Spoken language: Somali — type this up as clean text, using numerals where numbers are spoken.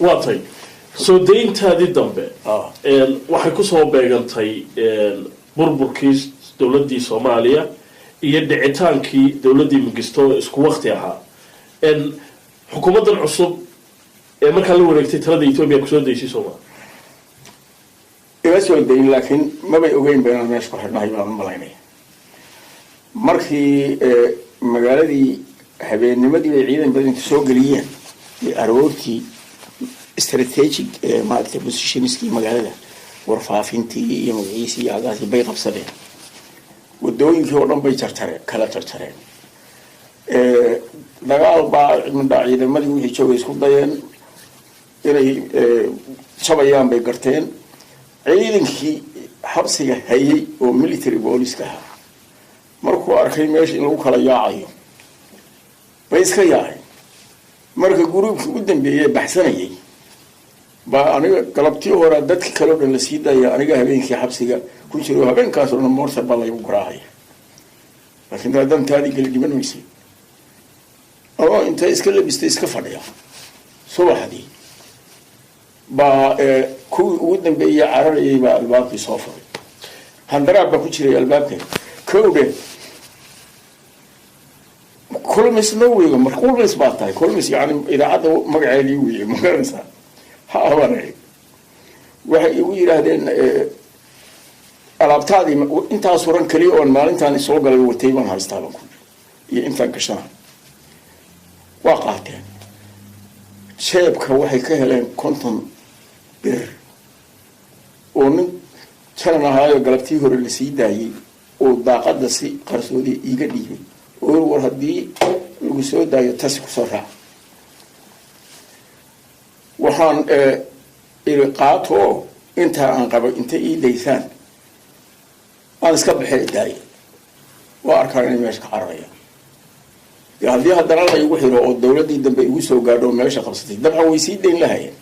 Waa tay soo dayntaadii dambe waxay kusoo beegantay burburkii dowladdii Soomaaliya iyo dhicitaankii dowladdii Mingisto isku wakti ahaa. Xukuumaddan cusub ee markaa la wareegtay talada Etoobiya kusoo daysay sooma? Ima soo dayn, laakiin mabay ogeyn ba inaan meesha ku xidhnahay baan u malaynaya. Markii magaaladii habeennimadii bay ciidan badan inta soo geliyeen iyo aroortii strategic maaragtay positionskii magaalada, warfaafintii iyo magaciisii iyo halkaasi bay qabsadeen. Wadooyinkii oo dhan bay jarjareen, kala jarjareen. Dagaal baa midhaa ciidamadii wixii joogay isku dayeen inay jabayaan bay garteen. Ciidankii xabsiga hayay oo military booliska ahaa markuu arkay meesha in lagu kala yaacayo bay iska yaaceen. Marka groupkii u dambeeyey baxsanayay baa aniga galabtii hore dadki kaleo dhan la sii daaya, aniga habeenkii xabsiga ku jiro. Habeenkaas oo dhan mortar baa laygu garaacaya, laakiin daa dantaadii geli dhiman maysay ama intay iska labistay iska fadhiya. Subaxdii baa kuwii ugu dambeeyey cararayay baa albaabkii soo furay. Handaraab baa ku jiray albaabka. Kowdhe, Kulmis Norwayga mar Kulmis baa tahay? Kulmis yani idaacadda magaceedii weye, ma garanaysaa? Ha abane, waxay igu yidhaahdeen alaabtaadii intaas horan keliya oon maalintaan soo galay watay baan haystaa baan ku iyo intaan gashana. Waa qaateen. Jeebka waxay ka heleen 50 bir oo nin janan ahaayo galabtii hore la sii daayey oo daaqada si qarsoodi iiga dhiibay oo war haddii lagu soo daayo tasi kusoo raac. Waxaan iri qaato oo intaa aan qabo intay ii daysaan aan iska baxee daaya. Waa arkaan inay meesha ka cararayaan. Dee haddii haddana la igu xiro oo dawladdii dambe igu soo gaadho oo meesha qabsatay, dabcan way sii dayn lahayeen.